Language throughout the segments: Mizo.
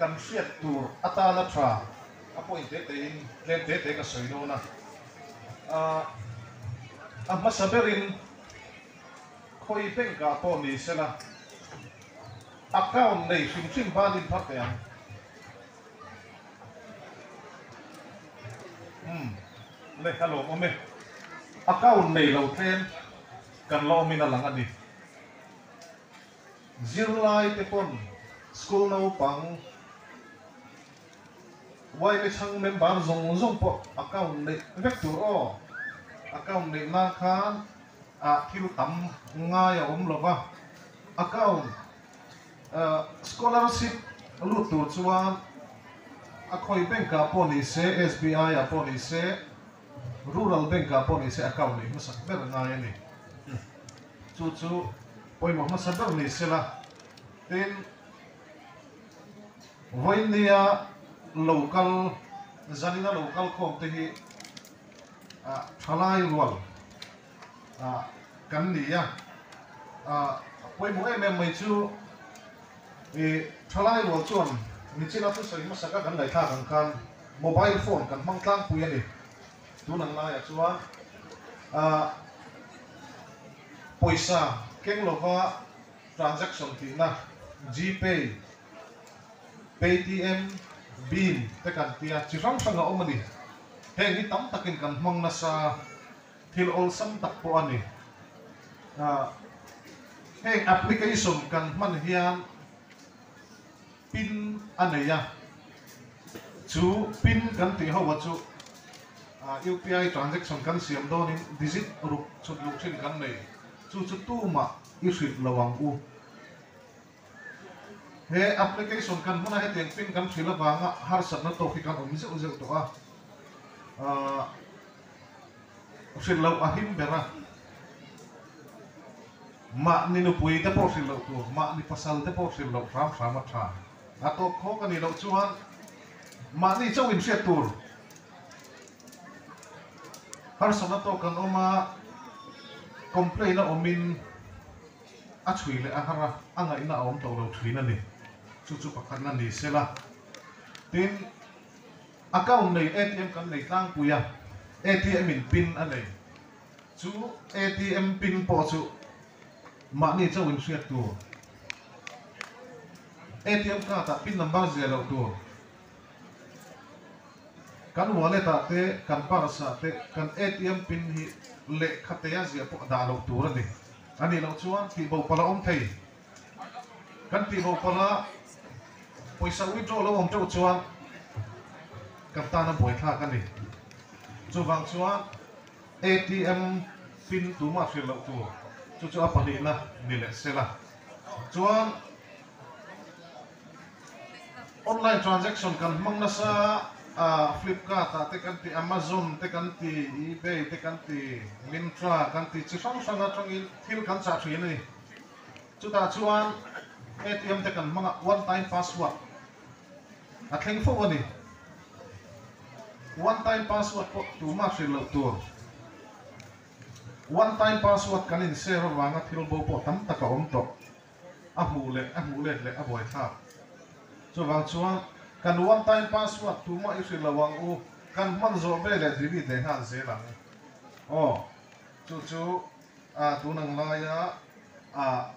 Kan hriat tur atana tha a point te te in tlem te te ka sawi dawn a. A hmasa berin khawi bank ah pawh ni sela account nei hrim hrim ban in phar teh ang. Umm le a lawmawm e. Account nei lo tlem kan la awmin a lang a ni. Zirlai te pawn school naupang yma chhang member zawng zawng pawh account neih vek tur aw. Account neih nan khan ah thil tam ngai a awm lova, account scholarship lut tur chuan a khawi bank ah pawh ni se, SBI ah pawh ni se, Rural Bank ah pawh ni se account neih hmasak ber ngai a ni. Chu chu pawimawh hmasa ber ni sela, tin vawinia local zanina local khawm te hi thalai rual kan ni a, pawimawh em em mai chu i thalai rual chuan nichina thusawi hmasaka kan ngaihthlak ang khan mobile phone kan hmang tlangpui a ni. Tun ang laiah chuan pawisa keng lova transaction tihna Gpay, Paytm, Bhim te kan tia chi hrang hrang a awm a ni. Heng hi tam takin kan hmang nasa thil awlsam tak pawh a ni. Heng application kan hman hian Pin a nei a, chu pin kan tih ho a chu UPI transaction kan siam dawnin digit ruk chhut luh thin kan nei, chu chu tumah i hrilh lo ang u. He application kan hmana hetiang pin kan hrilh avanga harsatna tawk hi kan awm zeuh zeuh tawh a, hrilh loh a him ber a. Mahni nupui te pawh hrilh loh tur, mahni pasal te pawh hrilh loh hram hram a tha. A tawp khawk a nih loh chuan mahni chauh inhriat tur harsatna tawk kan awm a, complain a awmin a chhui leh a har a, a ngaihna a awm tawh lo thin a ni. Chu chu pakhatna ni sela. Tin, account nei ATM kan nei tlangpui a, ATM in pin a nei. Chu ATM pin pawh chu mahni chauh in hriat tur. ATM card ah pin number zia loh tur. Kan wallet ah te, kan purse ah te kan ATM pin hi lehkha te a ziah pawh dah loh tur a ni. A nih loh chuan tihbo palh a awm thei. Kan tihbo palh a pawisa withdraw lo awm teuh chuan kan tan a buaithlak a ni. Chuvang chuan. ATM pin tumah hrilh loh tur chu chu a pahnihna ni leh sela. Chuan online transaction kan hmang nasa a, Flipkart ah te kan ti, Amazon te kan ti, eBay te kan ti, Myntra kan ti, chi hrang hrang atangin thil kan chah thin a ni. Chutah chuan ATM te kan hmang a, one time password a thleng fo a ni. One time password pawh tumah hrilh loh tur. One time password kan in share avanga thil bo pawh tam tak a awm tawh. A hmuh leh a hmuh let leh a buaithlak. Chuvang chuan kan one time password tumah i hrilh lo ang u, kan hman zawh ve leh delete leh nghal zel ang. Aw, chu chu a tun ang laia a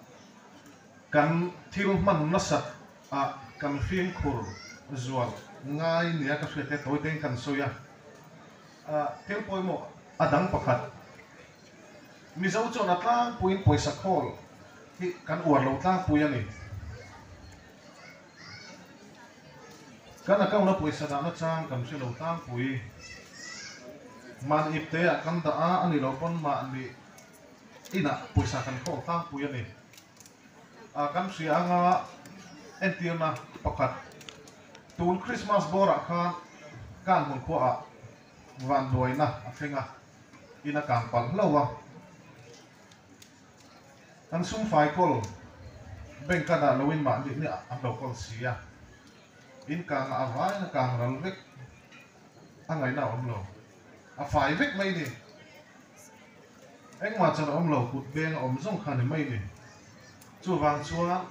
kan thil hman nasat ah kan fimkhur zual ngai nia ka hriat te tawi tein kan sawi a, thil pawimawh a dang pakhat Mizo chuan a tlangpuiin pawisa khawl hi kan uar lo tlangpui a ni. Kan account a pawisa dahna chang kan hre lo tlangpui. Mahni ipte ah kan dah a, a ni lo pawn mahni inah pawisa kan khawl tlangpui a ni. A kan hria anga entirna pakhat tun Christmas bawrah khan kan hmun khuaah vanduaina a thleng a, in a kang palh hlauh a. Kan sumfai kawl bank a dah loin mahni nih an lo kawl si a, in kangah a vain a kang ral vek a ngaihna a awm lo, a fai vek mai ni. Engmah chan a awm lo, kut beng a awm zawng kha ni mai ni. Chuvang chuan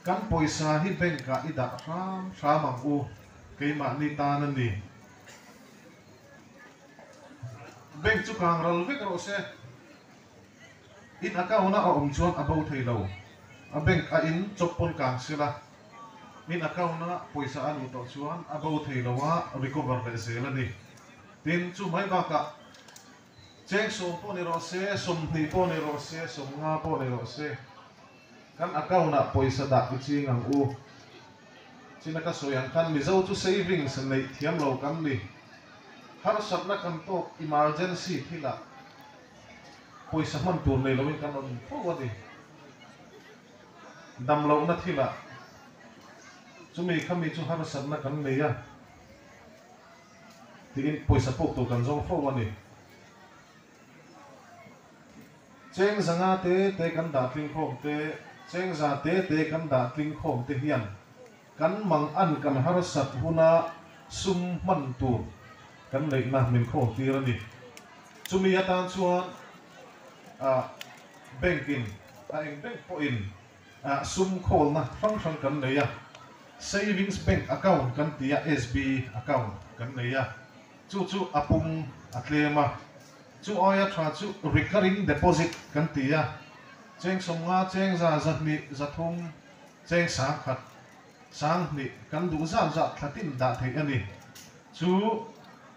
Kan pawisa hi bank ah i dah hram hram ang u, keimahni tan a ni. Bank chu kang ral vek rawh se. In account a a awm chuan a bo thei lo. A bank a in chawp pawn kang sela. In account a pawisa a luh tawh chuan a bo thei lo a, recover leh zel a ni. Tin, chu mai bakah cheng sawm pawh ni rawh se, 20 pawh ni rawh se, 50 pawh ni rawh se, kan account ah pawisa dah i ching ang u. China ka sawi ang khan Mizo chu savings neih thiam lo kan ni. Harsatna kan tawk emergency thilah pawisa hman tur nei loin kan rawn fo a ni. Dam lohna thilah chumi khami chu harsatna kan nei a tiin pawisa puk tur kan zawng fo a ni. Cheng zanga te te kan dah tling khawm te, cheng za te te kan dah tling khawm te hian kan mang an kan harsat huna sum hman tur kan neihna min khawl tir a ni. Chumi atan chuan ah bank in a eng bank pawhin ah sum khawlna hrang hrang kan nei a, savings bank account kan ti a, SB account kan nei a, chu chu a pung a tlem a, chu aia tha chu recurring deposit kan ti a, cheng 50, cheng 100, 200, 300, cheng 1000, 2000 kan duh zat zat thlatin dah theih a ni. Chu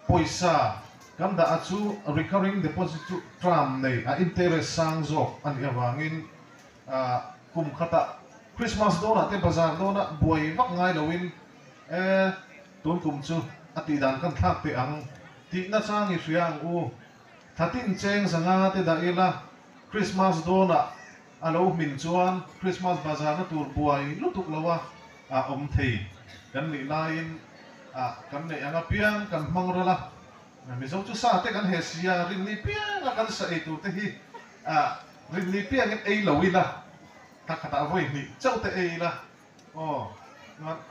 pawisa kan dah a chu recurring deposit chu term nei a interest sang zawk a nih avangin kum khatah Christmas dawnah te bazar dawnah buai vak ngai loin e tun kum chu a tih dan kan thlak teh ang tih nachang i hria ang u. Thlatin cheng 500 te dah ila Christmas dawnah a lo hmin chuan Christmas bazar na tur buai lutuk lo a a awm thei. Kan nih laiin ah kan neih ang apiang kan hmang ral a, Mizo chu sa te kan he si a, rinni pianga kan sa ei tur te hi ah rinni piangin ei lo ila, thla khatah vawi hnih chauh te ei ila aw,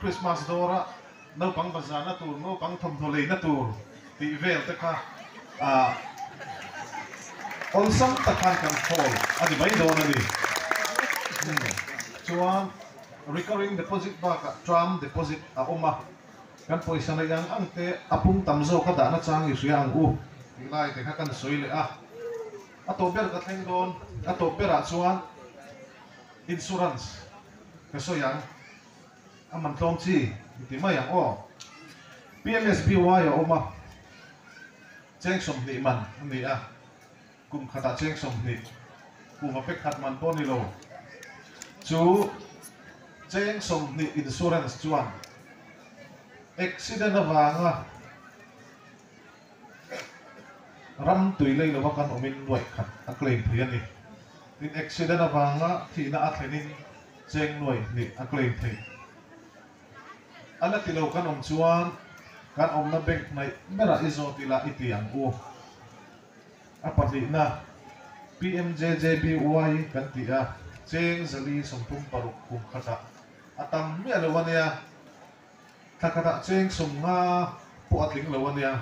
Christmas dawra naupang bazar na tur, naupang thawmhnaw lei na tur tih vel te kha ah awlsam tak khan kan khawl a ni mai dawn a ni. Chuan recurring deposit bakah term deposit a awm a, kan pawisa neih ang ang te a pung tam zawk a dahna chang i hria ang u tih lai te kha kan sawi leh a. A tawp ber ka thleng dawn, a tawp berah chuan insurance ka sawi ang. A man tlawm chi i ti mai ang aw. PMSBY a awm a, cheng 20 man a ni a, kum khatah cheng 20 kuhva pek khat man pawh a ni lo. Chu cheng 20 insurance chuan accident avanga ram tui lei lova kan awmin nuaih khat a claim thei a ni. Tin, accident avanga thihna a thlenin cheng nuaih hnih a claim thei. A la ti lo kan awm chuan kan awmna bank hnaih berah i zawt ila i ti ang u. A pahnihna, PMJJBY kan ti a, cheng 436 kum khatah a tam miah lo a nia. Thla khatah cheng 50 pawh a tling lo a nia,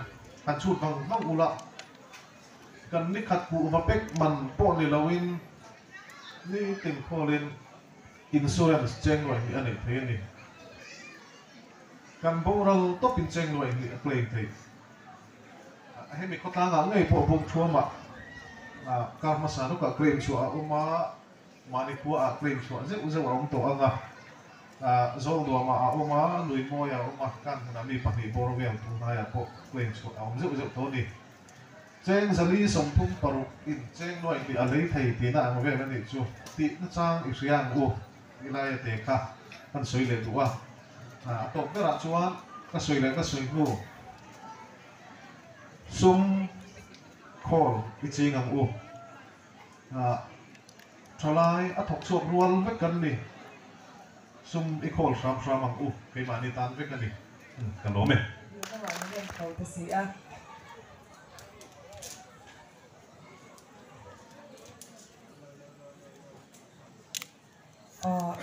han chhut vang vang ula, kan ni khat kuhva pek man pawh ni loin ni tin khawlin insurance cheng nuaih hnih a neih thei a ni. Kan boral tawpin cheng nuaih hnih a claim theih. Hemi khawtlangah ngei pawh bawk thuamah kar hmasa lawkah claim chhuah a awm a. Mahni khua ah claim chhuah zeuh zeuh a awm tawh ang a, Zawlnuamah a awm a, Luimawiah a awm a, kan hmunah mi pahnih bawr vel tu hnaiah pawh claim chhuah a awm zeuh zeuh tawh a ni. Cheng 436 in cheng nuaih hnih a lei thei tihna ang vel a nih chu tih nachang i hria ang u tih laia te kha kan sawi leh duh a. A tawp berah chuan ka sawi leh ka sawi hnu sum khawl i ching ang u. Thalai a thawk chhuak rual vek kan ni. Sum i khawl hram hram ang u, keimahni tan vek a ni. Ka lawm e. Duhna mah min rawn tho ta si a. Aw.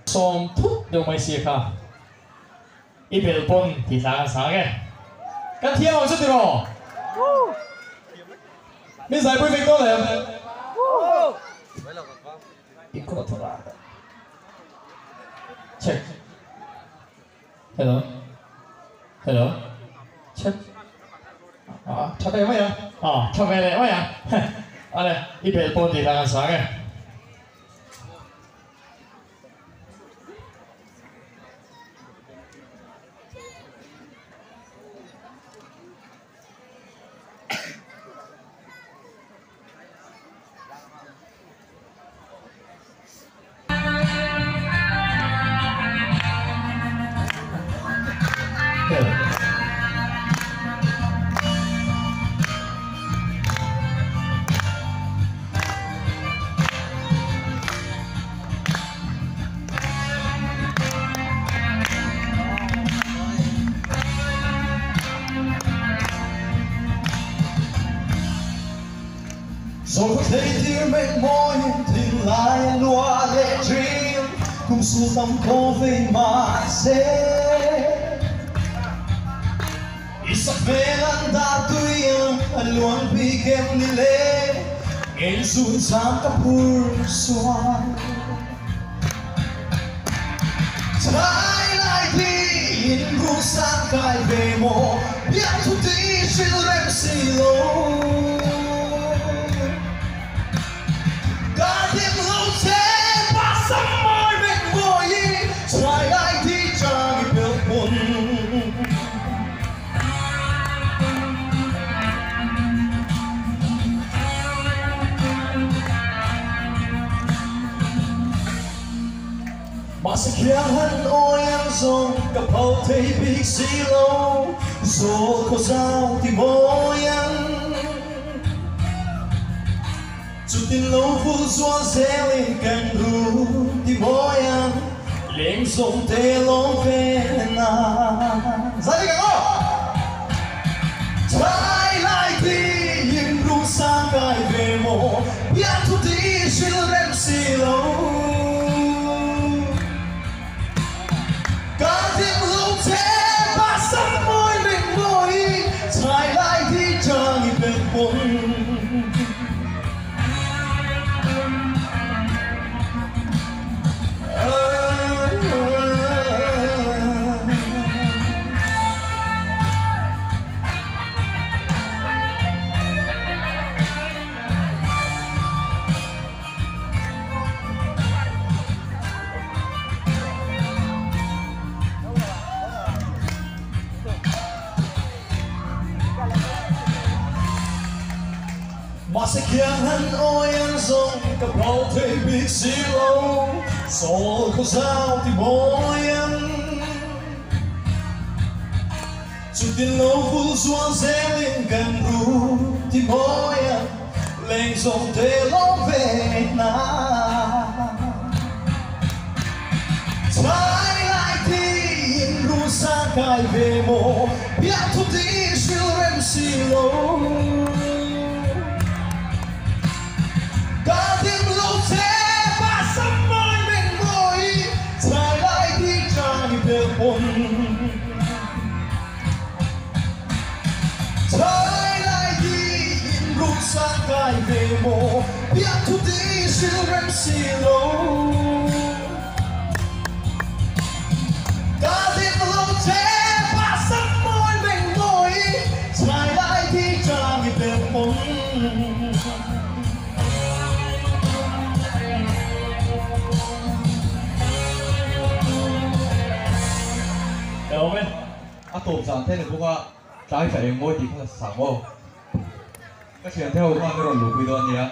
Som thut deuh mai si kha i bel pawn ti tlang an sang e kan thiam ang chu tiraw min zaipui vek dawn em i kawt thawh a check hello hello check a tha ve mai a a tha ve leh mai a ale i bel pawn ti tlang an sang e. Cùng su tâm cô về mà sẽ Isabel da tuya luang pi kem ni le ngel sun sam ka pur suan Chai lai thi in ru sang kai ve maw Biakthu ti hril rem si lo Ka dim lo che pa sam mawi mek mawi Chai lai thi chang i pelh pawn. Mahse khiang han awi ang zawng ka phal thei bik si lo, zawl khaw zau ti mawi ang. Chutin lo vul zual zelin kan ru ti mawi ang, leng zawng te lawm ve na. Zai vek ang aw! Chai lai ti in ru sang kai ve maw, biakthu ti hril rem si lo. Ka dim lo che pa sam mawi mek mawi, chai lai ti chang i pelh pawn. Mahse khiang han awi ang zawng ka phal thei bik si lo, sawl khaw zau ti mawi ang. Chutin lo vul zual zelin kan ru ti mawi ang, leng zawng te lawm ve hna. Chai lai thi in ru sang kai ve maw, biakthu ti hril rem si lo. Ka dim lo che pa sam mawi meng mawi, chai lai thi chang i pel pawn. Chai lai thi in ru sang kai ve maw, biakthu ti hril rem si lo. Ka dim lo che pa sam mawi meng mawi, chai lai thi chang i pel pawn. Awm e, a tawp zan te ni bawk a, tlai tla eng mawi tih kha sang aw. Ka thian te ho khan ka rawn luhpui dawn nia.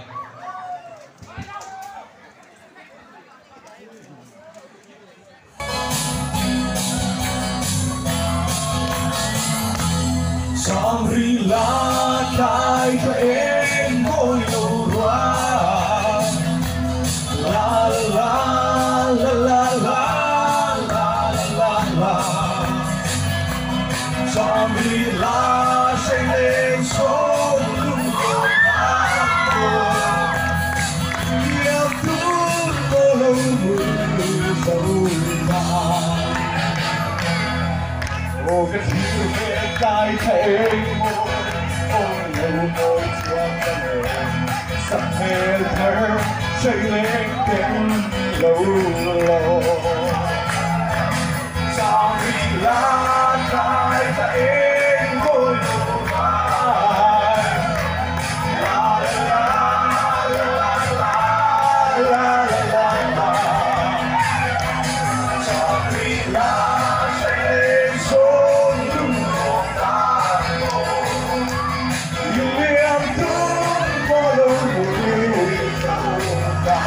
Samri la tlai tla eng mawi lo rua La la la la la la la la Samri la sei leng sawm lung lo tak maw Kiam tun maw lo mui zo ta Aw ka thlir ve tlai tha eng mawi aw lo mawi chuan ka leng sak hmel thar sei leng ten lo lo Samri la tlai tha eng mawi lo vai La la la la la la la la la Samri la sei leng sawm lung lawm tak maw Liam tun maw lo mui zo ta.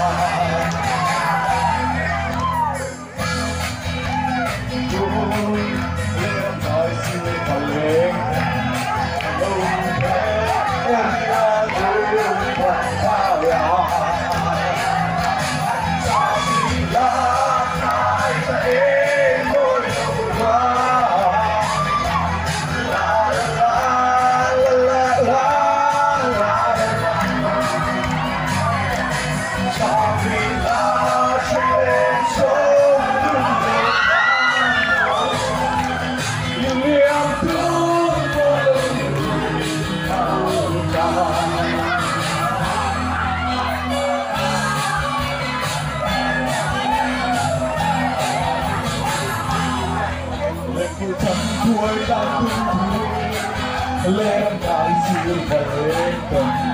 mawi tlang tung lên đại siêu và lên tầng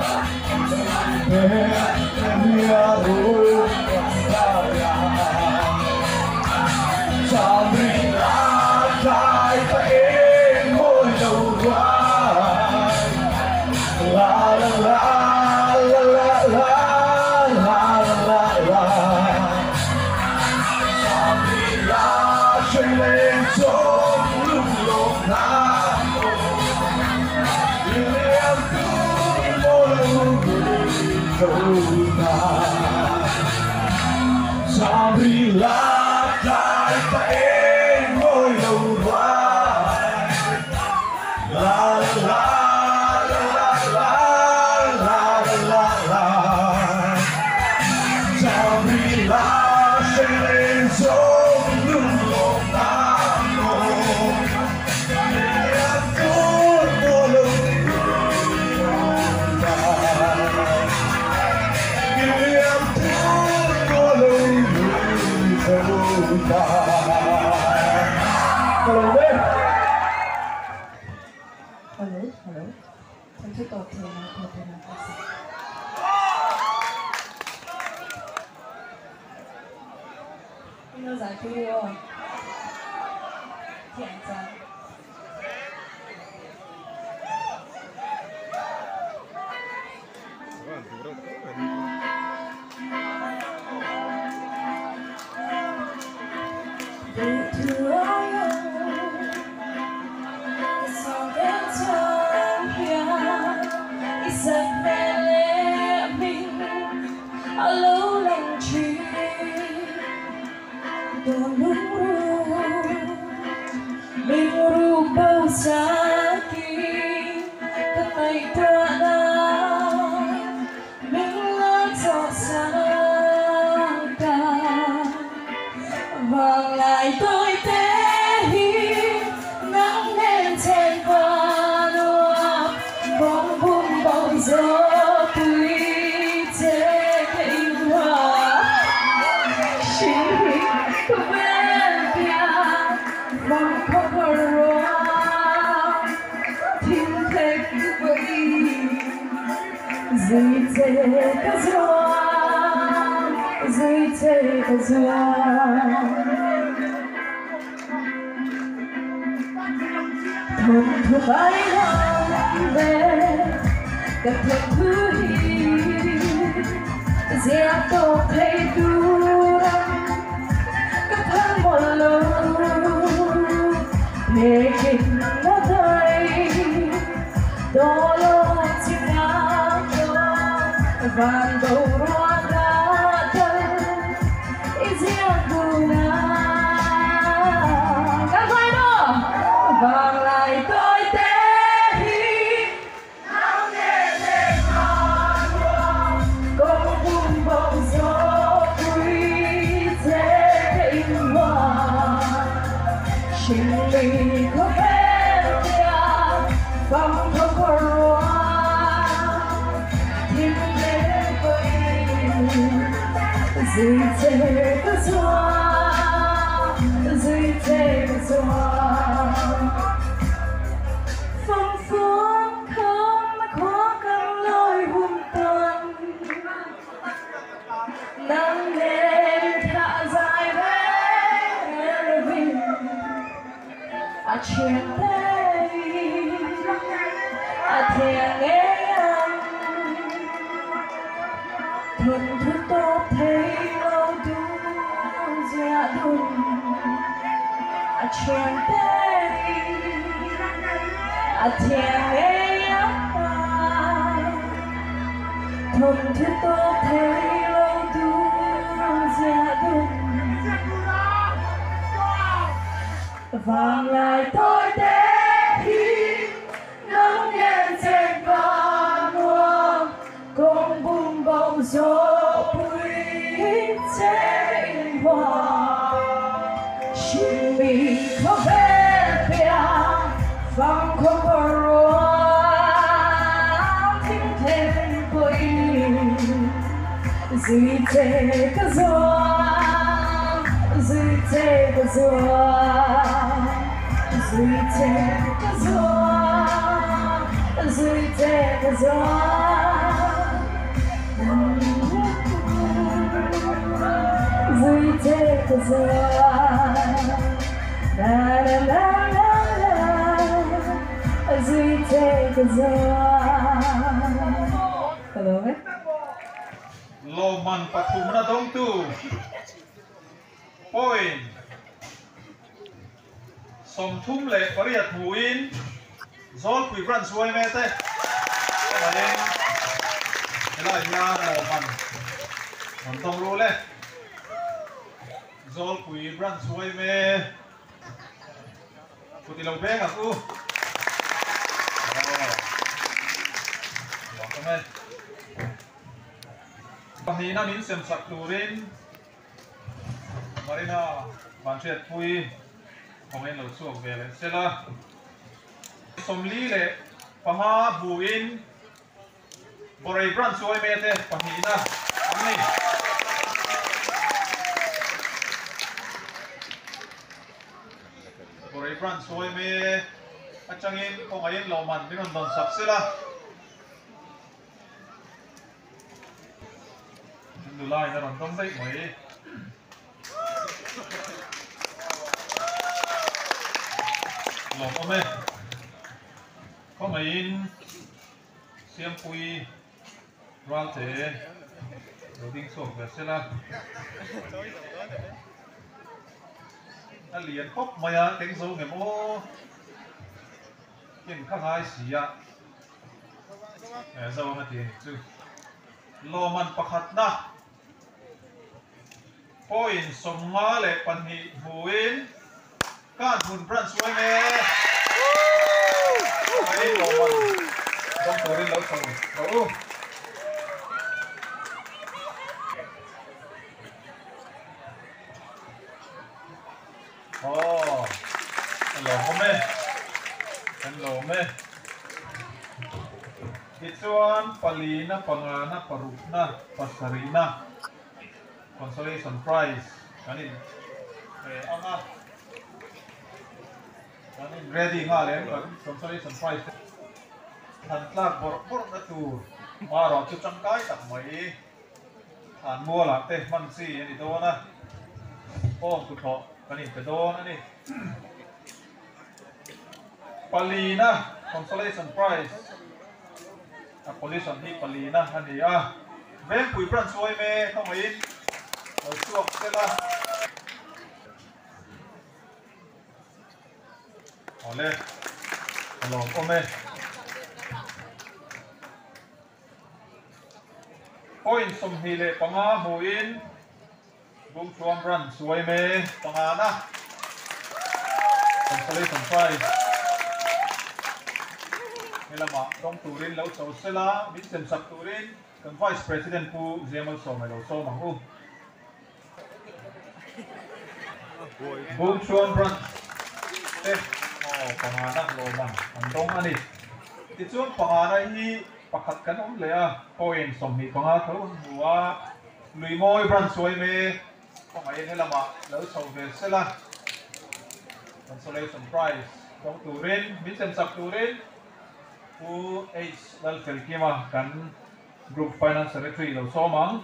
La la la la la la la la la. La la la la la la la. Hello, hello. Thank you, Doctor. Nó giải quyết rồi. Thiện ra. Zui che ka zuam, zui che ka zuam. Zui che ka zuam. Na na na na na, zui che ka zuam. Ka lawm e. Lawmman pathumna dawngtu point 38 hmuin Zawlpui Branch yma te chungaiin helai hian lawmman rawn dawng rul e. Zawlpui Branch yma kut i lo beng ang u. Aw, lawm awm e. Pahnihna min sem sak turin Marina Vanhriatpui kawngin lo chhuak ve leh se la. 45 buin Borei Branch yma te pahnihna an ni. Borei Branch yma atangin kawngaiin lawmman min rawn dawn sak se la. Nula in a rawn dawng daih mai. Lawm awm e. Khawngaihin Siampui Ralte lo ding chhuak ve sela. A lian khawp mai a, keng zo ngem aw. Ken kha ngai si a. Zo a ti a nih chu. Lawman pakhatna point 52 hmuin Kanhmun Branch yma Hei lawman dawng turin lo chho rawh u. Aw, ka lawm e, kan lawm e. Tichuan palina, pangana, parukna, pasarihna consolation prize kan in pe ang a, kan in ready nghal em kan consolation prize te han tlak bawrh bawrhna tur marawh chu tangkai tak mai. Thlan mualah te hman chi a ni dawn a, form kuthlawh kan inpe dawn a ni. Palina consolation prize a position hi palina a ni a, Vengpui Branch yma khawngaihin lo chhuak sela. Awle, ka lawm awm e. Point 25 hmuin Bungthuam Branch yma pangana consolation prize helamah dawng turin lo chho sela min sem sak turin kan Vice President Pu Zemal Sawmai lo sawm ang u. Bungthuam Branch te aw pangana lawman an dawng a ni. Tichuan pangana hi pakhat kan awm leh a, point 25 tho an hmu a, Luimawi Branch yma kawngaihin helamah lo chho ve sela consolation prize dawng turin min sem sak turin Pu H Lalfelkima kan Group Finance Secretary lo sawm ang.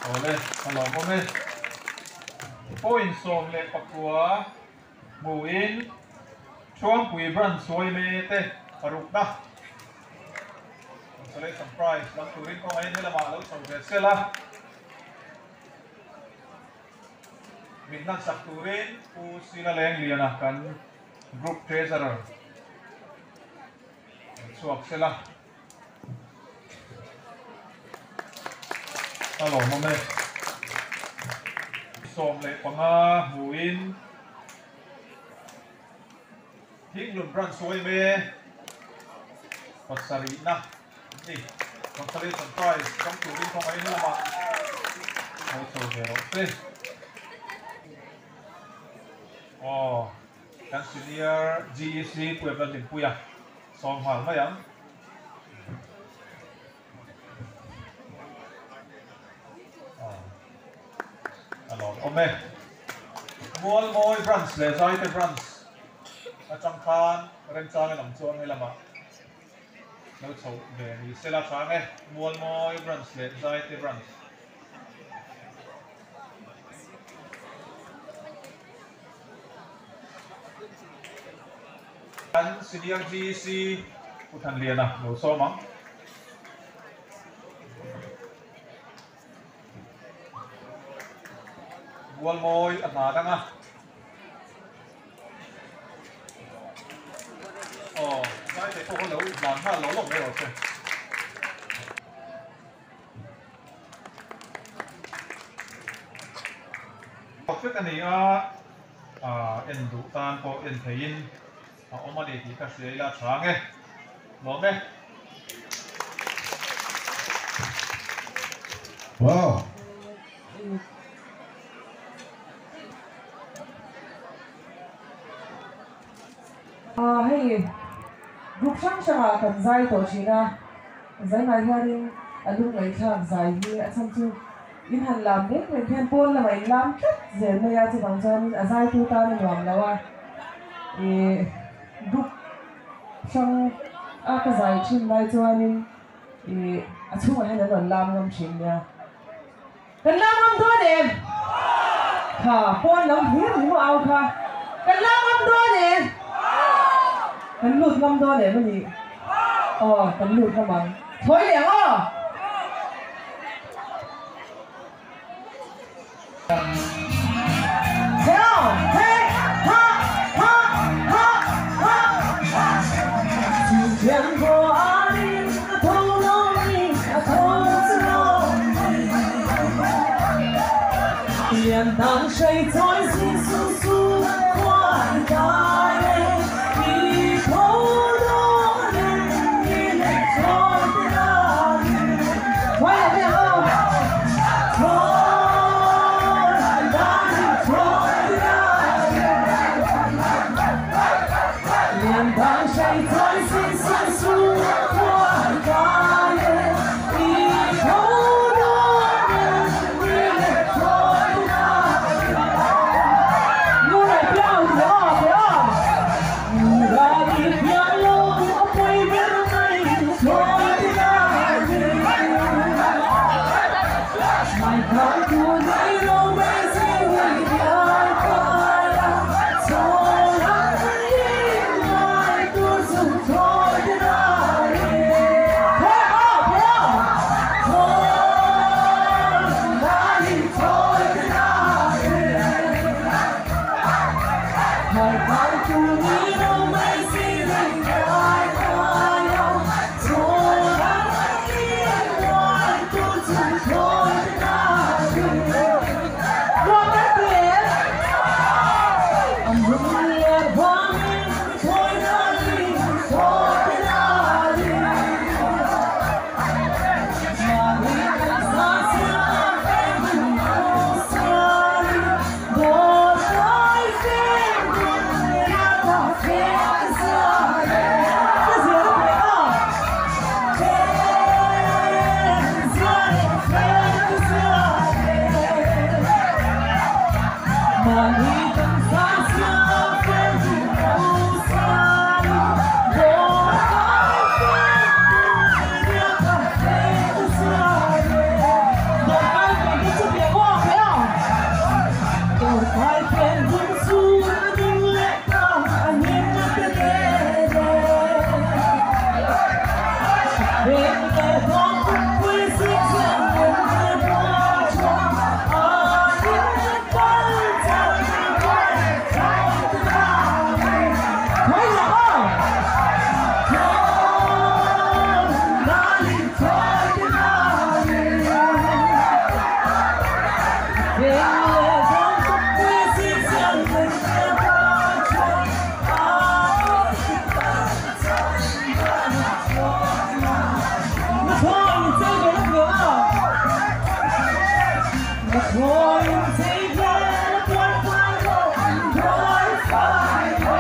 Awle, ka lawm awm e. Point 19 hmuin Thuangpui Branch yma te parukna consolation prize lam turin kawngaihin helamah lo chho ve sela. Min hlansak turin Pu Sila Lengliana kan Group Treasurer chhuak sela. A lawm awm e. 15 hmuin Thinglun Branch yma pasarihna an ni. Consolation Prize dawng turin kawngaihin lamah lo chho ve rawh se. Aw, kan senior GEC Pu Evan Hlimpuia sawm nghal mai ang. A lawm awm e. Mualmawi Branch leh Zaite Branch atang khan remchang in awm chuan he lamah lo chho ve ni sela hrang e, Mualmawi Branch leh Zaite Branch. Kan Senior GEC Pu Thanliana lo sawm ang. Mualmawi a hna dang a. Aw, Zaite pawh kha lo hlan nghal lo lawk mai rawh se. Perfect a ni a, en duh tan pawh en theiin a awm a ni tih ka hria ila tha ang e. Lawm e. Wow. Hei group hrang hrangah kan zai tawh thin a, zaimah hianin a lungngaihthlak zai hi a chhan chu in han lam reng reng hian pawn lamah in lam tlat zel mai a, chuvang chuanin a zaitu tan a nuam lo a, ih group hrang a ka zai thin lai chuanin ih a chhungah hian an rawn lam ngam thin nia. Kan lam ngam dawn em? Kha pawn lam hlir ni maw au kha? Kan lam ngam dawn em? Kan lut ngam dawn em a nih? Aw, kan lut ngam ang. Thawi leh ang aw! Theo, he, ha, ha, ha, ha. Chu thian pawh a rin a tho lo ni, a tho chu lo ni. Lian tang hrei chawi si su su khuan kai e, i tho dawn em ni le thawi te danin. Thawi leh mai ang aw. Thawi danin, thawi te danin. Lian tang hrei chawi si su su khuan kai e, i tho dawn em ni le thawi te danin. Ngu rai piang ti aw ti aw. Ngu rai piang lo a pawi ber mai thawi te danin. Mai khang tu nei lo mai si hui piai kai a, chaw rang in ngai tur chu thawi te danin. Thawi aw ti aw. Thawi danin thawi te danin. Mai khang tu nei lo mai si hui piai kai a, chaw rang in ngai tur chu thawi te danin. Nuam kan ti em? An rum leh vangin thawi danin thawi te danin. Mahni kan sa siam feng hun sialin, dawt kai feng hun riak a feng sial e. Ka zir a pe a. Feng sial e, feng sial e. Mahni kan sa siam feng hun sialin, dawt kai feng hun riak a feng sial e. Dawt kai feng hun chu piang aw pe a. Dawt kai feng hun chu a ding leh ta a him te te te. Heng leh dawng pui si chiang em te pa chuan a in kal chan kai thawi te danin. Thawi leh aw. Thawi danin thawi te danin. Heng leh dawng pui si chiang em te pa chuan a in kal chan kai thawi Na thawi chei ve la piang a. Na thawi chei ve la tuai fai lo, tuai fai lo.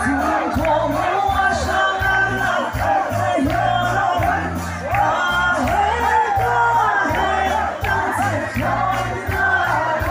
Chung thaw mua sang a la he hian a he ka he tang che thawi danin.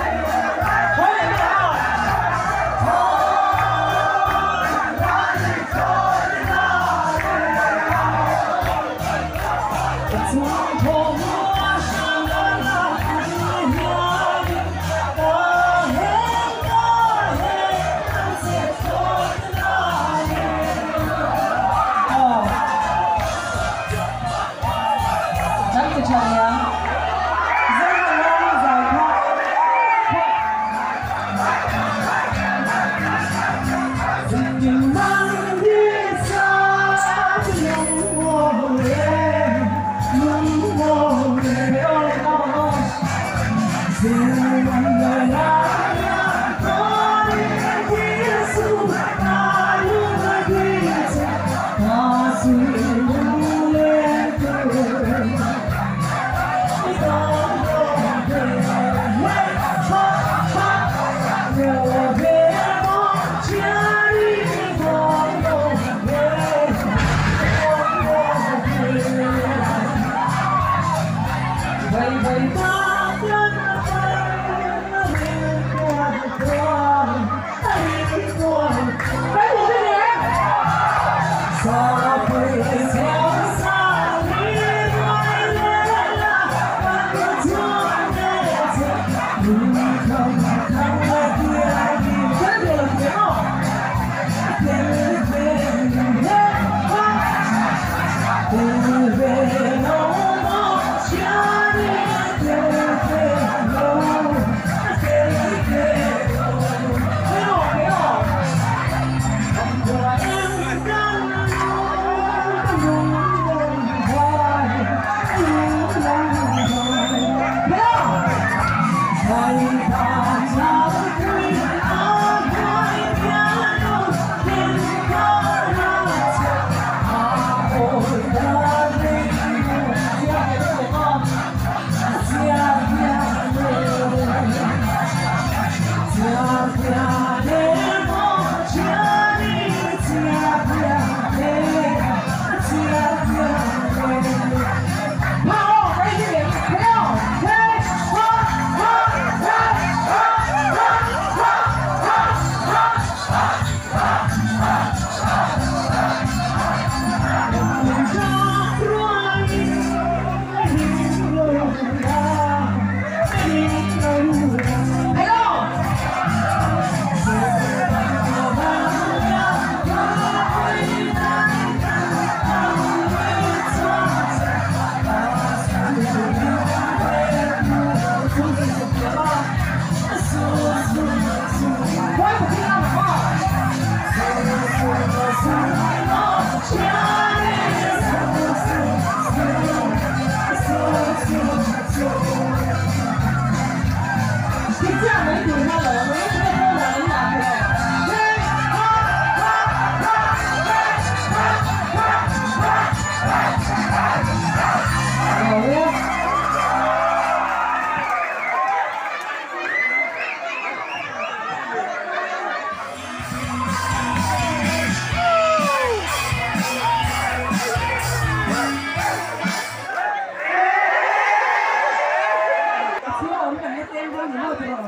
Eng dawn ni maw tiraw?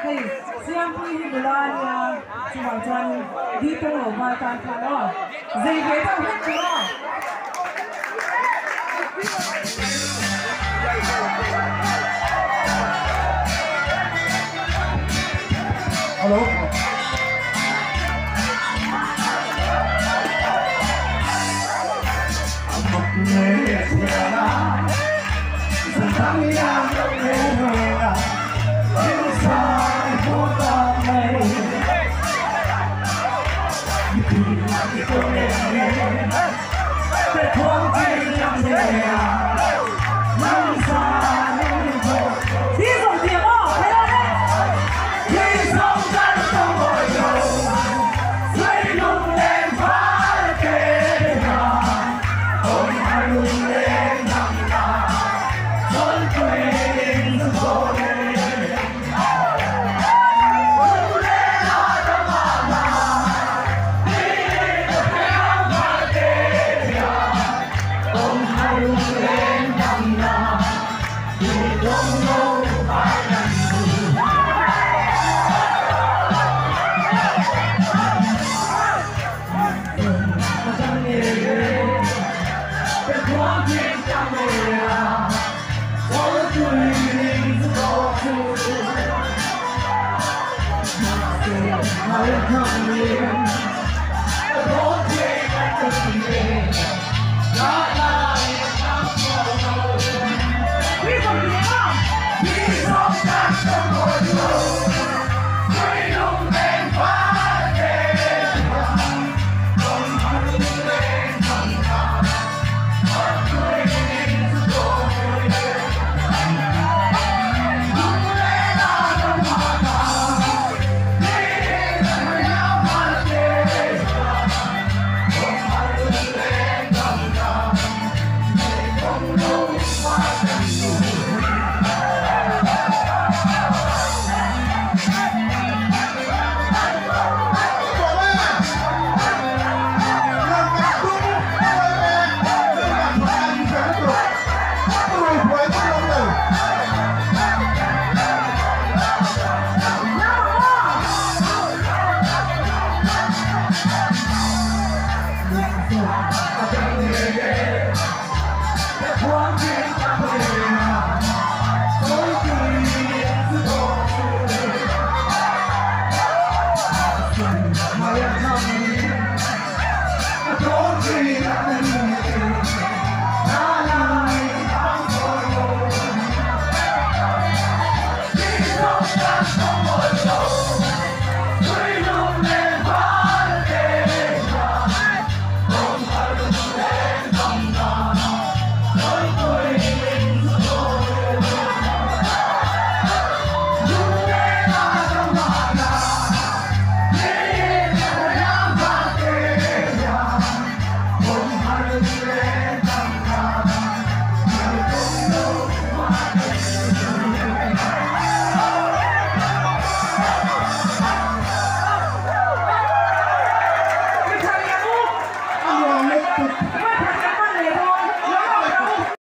Hei Siampuii hi nula a nia, chuvang chuanin di tawng lo val tan khan aw zei ve deuh hlek tur aw. Hello.